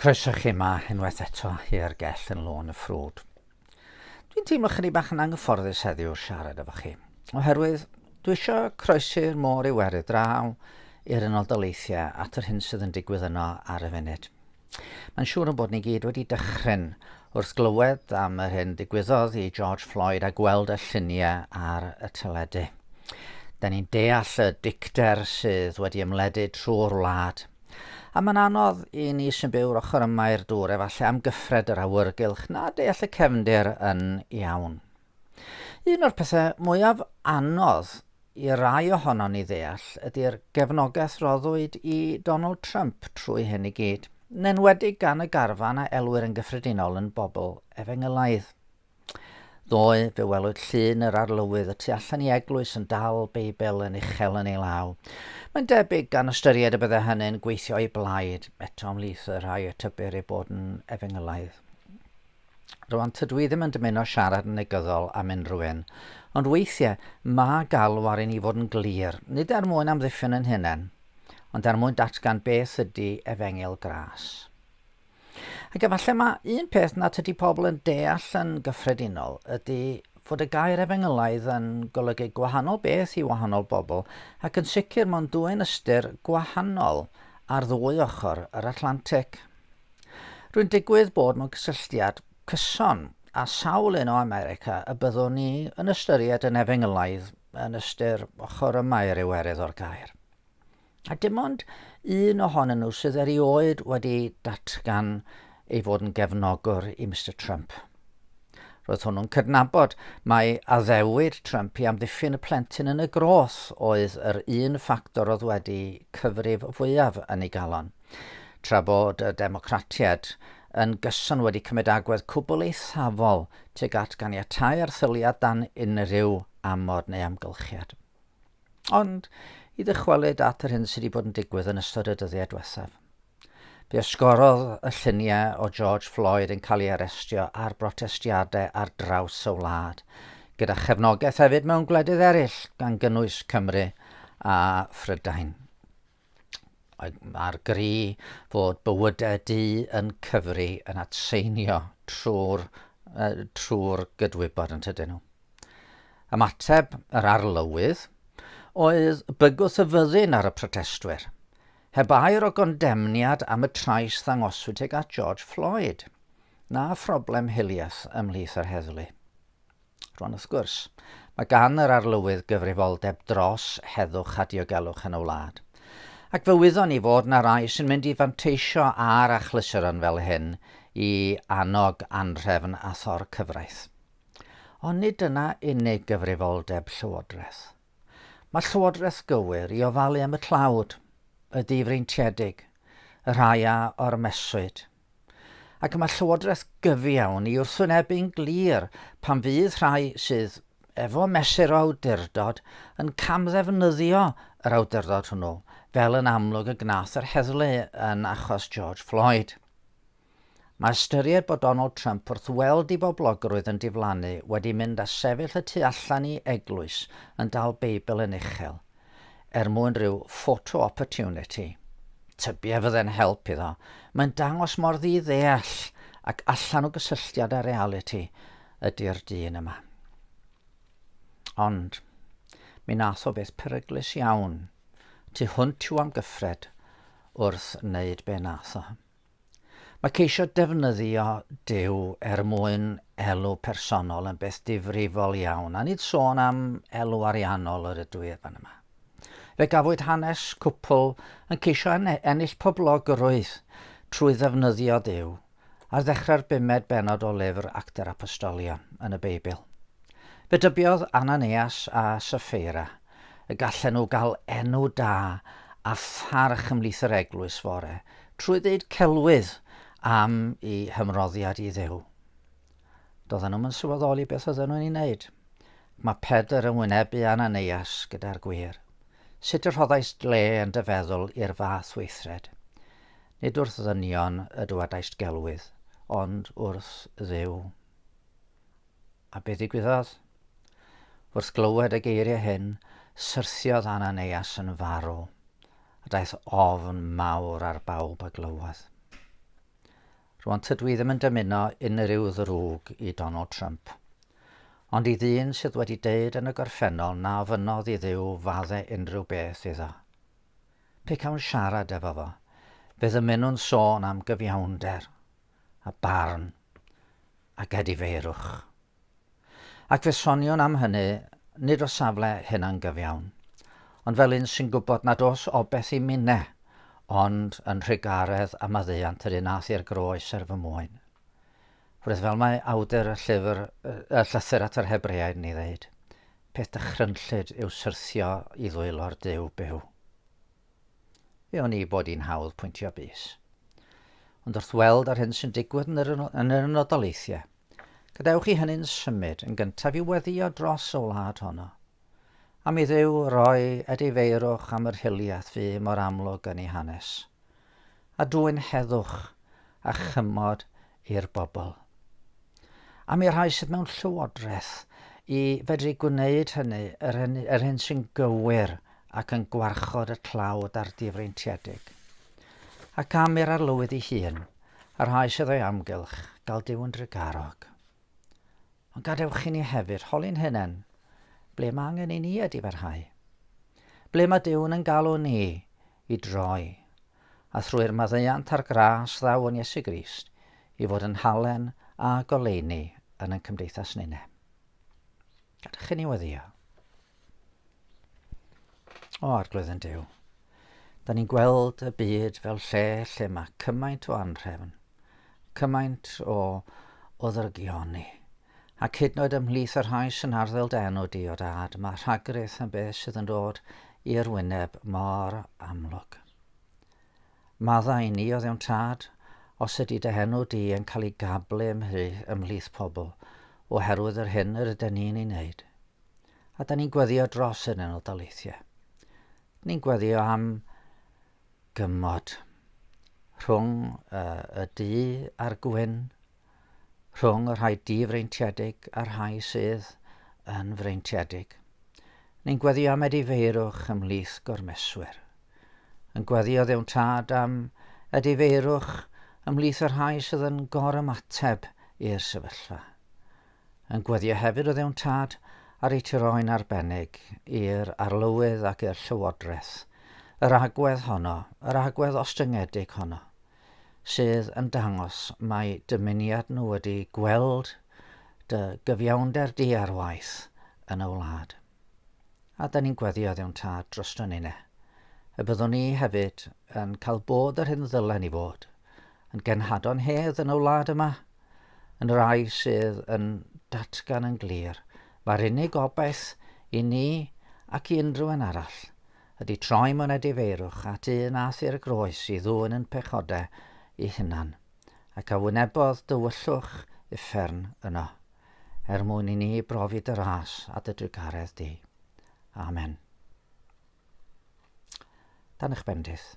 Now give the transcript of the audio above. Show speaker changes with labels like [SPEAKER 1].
[SPEAKER 1] Croeso chi yma unwaith eto i'r gell yn Lôn y Ffrwd. Dwi'n teimlo chydig bach yn anghyfforddus heddiw wrth siarad efo chi, oherwydd dwi eisiau croesi'r môr Iwerydd draw i'r Unol Daleithiau at yr hyn sydd yn digwydd yno ar y funud. Mae'n siŵr yn bod ni gyd wedi dychryn wrth glywed am yr hyn digwyddodd i George Floyd a gweld y lluniau ar y teledu. Da ni'n deall y dicter sydd wedi ymledu trwy'r wlad. A mae'n anodd i ni sy'n byw'r ochr yma i'r dŵr efallai amgyffred yr awyrgylch na deall y cefndir yn iawn. Un o'r pethau mwyaf anodd i rai ohonon ni ddeall ydy'r gefnogaeth roddwyd i Donald Trump trwy hyn i gyd, yn enwedig gan y garfan a elwir yn gyffredinol yn bobl efengylaidd. Ddoe, fe welwyd llun yr arlywydd y tu allan i eglwys yn dal Beibl yn uchel yn ei law. Mae'n debyg, gan ystyried y bydde hynny'n gweithio i blaid, eto ymhlith y rhai y tybir eu bod yn efengylaidd. Rwan, tydw i ddim yn dymuno siarad yn negyddol am unrhyw un, ond weithiau mae galw ar i ni fod yn glir, nid er mwyn amddiffyn yn hunain, ond er mwyn datgan beth ydy efengyl gras. Ac efallai mae un peth nad ydy pobl yn deall yn gyffredinol ydy fod y gair efengylaidd yn golygu gwahanol beth i wahanol bobl ac yn sicr mewn dwyn ystyr gwahanol ar ddwy ochr yr Atlantic. Rwy'n digwydd bod mewn cysylltiad cyson â sawl un o America y byddwn ni yn ystyried yn efengylaidd yn ystyr ochr yma i'r Iwerydd o'r gair. A dim ond un ohonyn nhw sydd erioed wedi datgan ei fod yn gefnogwr i Mister Trump. Roedd hwnnw'n cydnabod mai addewid Trump i amddiffyn y plentyn yn y groth oedd yr un ffactor oedd wedi cyfrif fwyaf yn ei galon, tra bod y Democratiaid yn gyson wedi cymryd agwedd cwbl eithafol tuag at ganiatáu erthyliad dan unrhyw amod neu amgylchiad. Ond, i ddychwelyd at yr hyn sydd wedi bod yn digwydd yn ystod y dyddiau diwethaf. Fe osgorodd y lluniau o George Floyd yn cael ei arestio ar brotestiadau ar draws y wlad, gyda chefnogaeth hefyd mewn gwledydd eraill, gan gynnwys Cymru a Phrydain. Mae'r gri fod bywydau du yn cyfri yn atseinio trwy'r trwy'r gydwybod yn tydyn nhw. Ymateb yr arlywydd oedd bygwth y fyddin ar y protestwyr, heb air o gondemniad am y trais ddangoswyd tuag at George Floyd, na phroblem hiliaeth ymhlith yr heddlu. Rwan wrth gwrs, mae gan yr Arlywydd gyfrifoldeb dros heddwch a diogelwch yn y wlad. Ac fe wyddon ni fod 'na rai sy'n mynd i fanteisio ar achlysuron fel hyn i annog anrhefn a thor cyfraith. Ond nid dyna unig gyfrifoldeb Llywodraeth. Mae Llywodraeth gywir i ofalu am y tlawd, y difreintiedig, y rhai a ormeswyd. Ac mae llywodraeth gyfiawn i wrthwynebu'n glir pan fydd rhai sydd efo mesur o awdurdod yn camddefnyddio yr awdurdod hwnnw, fel yn amlwg y gwnaeth yr heddlu yn achos George Floyd. Mae ystyried bod Donald Trump wrth weld ei boblogrwydd yn diflannu wedi mynd a sefyll y tu allan i eglwys yn dal Beibl yn uchel, er mwyn rhyw photo opportunity. Tybia fydde'n help iddo. Mae'n dangos mor ddi-ddeall ac allan o gysylltiad â realiti ydy'r dyn yma. Ond, mi nath o beth peryglus iawn, tu hwnt i'w amgyffred wrth wneud be nath o. Mae ceisio defnyddio Duw er mwyn elw personol yn beth difrifol iawn, a nid sôn am elw ariannol yr ydw i fan yma. Fe gafwyd hanes cwpl yn ceisio ennill poblogrwydd trwy ddefnyddio Duw ar ddechrau'r bumed bennod o lyfr Actau'r Apostolion yn y Beibl. Fe dybiodd Ananias a Saffeira y gallen nhw gael enw da a pharch ymhlith yr eglwys fore trwy ddeud celwydd am eu hymroddiad i Dduw. Doedden nhw'm yn sylweddoli beth oedden nhw'n ei wneud. Mae Pedr yn wynebu Ananias gyda'r gwir. Sut y rhoddais le yn dy feddwl i'r fath weithred? Nid wrth ddynion y dywedaist gelwydd, ond wrth Dduw. A be ddigwyddodd? Wrth glywed y geiriau hyn, syrthiodd Ananias yn farw, a daeth ofn mawr ar bawb a glywodd. Rwan tydw i ddim yn dymuno unrhyw ddrwg i Donald Trump. Ond i ddyn sydd wedi deud yn y gorffennol na ofynnodd i Dduw fadde unrhyw beth iddo. Pe cawn siarad efo fo, fe ddymunwn sôn am gyfiawnder, a barn, ac edifeirwch. Ac fe soniwn am hynny nid o safle hunangyfiawn, ond fel un sy'n gwybod nad oes obeth i minne, ond yn nhrugaredd a maddeuant yr un ath i'r groes er fy mwyn. Wrth fel mae awdur y llyfr, y llythyr at yr Hebreaid yn ei ddeud, peth dychrynllyd yw syrthio i ddwylo'r Duw byw. Fe wn i bod hi'n hawdd pwyntio bys. Ond wrth weld yr hyn sy'n digwydd yn yr, yn yr Unol Daleithiau, Gadewch i hynny'n symud yn gyntaf i weddïo dros y wlad honno. Am i Dduw roi edifeirwch am yr hiliaeth fu mor amlwg yn ei hanes, a dwyn heddwch a chymod i'r bobl. Am i'r rhai sydd mewn llywodraeth i fedru gwneud hynny, yr hyn, yr hyn sy'n gywir ac yn gwarchod y tlawd a'r difreintiedig. Ac am i'r arlywydd ei hun, a'r rhai sydd o'i amgylch, gael Duw yn drugarog. Ond gadewch i ni hefyd holi'n hunain, ble mae angen i ni edifarhau? Ble mae Duw'n yn galw ni i droi? A thrwy'r maddeuant a'r gras ddaw yn Iesu Grist i fod yn halen a goleuni yn ein cymdeithas ninne. Gadewch i ni weddio. O, Arglwydd yn Duw, da ni'n gweld y byd fel lle lle mae cymaint o anrhefn, cymaint o, o ddrygioni, ac hyd yn oed ymhlith y rhai sy'n arddel dy enw di o dad, mae rhagrith yn beth sydd yn dod i'r wyneb mor amlwg. Maddau i ni o ddewn tad, os ydy dy enw di yn cael ei gablu ymhlith pobl oherwydd yr hyn yr ydyn ni'n ei wneud. A da ni'n gweddio dros yr Unol Daleithiau. Ni'n gweddio am gymod rhwng uh, y du a'r gwyn, rhwng y rhai difreintiedig a'r rhai sydd yn freintiedig. Ni'n gweddio am edifeirwch ymhlith gormeswyr. Yn gweddio ddewn tad am edifeirwch ymhlith y rhai sydd yn gorymateb i'r sefyllfa. Yn gweddio hefyd o ddewn tad ar ei tiroen arbennig i'r arlywydd ac i'r llywodraeth, yr agwedd honno, yr agwedd ostyngedig honno, sydd yn dangos mai dymuniad nhw ydy gweld dy gyfiawnder di ar waith yn y wlad. A da ni'n gweddio ddewn tad drosto ninne, y byddwn ni hefyd yn cael bod yr hyn ddylen ni fod, yn genhadon hedd yn y wlad yma, yn rai sydd yn datgan yn glir mae'r unig obaith i ni ac i unrhyw un arall ydy troi mewn edifeirwch at un ath i'r groes i ddwyn yn pechodau i hunan ac a wynebodd dywyllwch uffern yno er mwyn i ni brofi dy ras a dy drugaredd di. Amen. Dan eich bendith.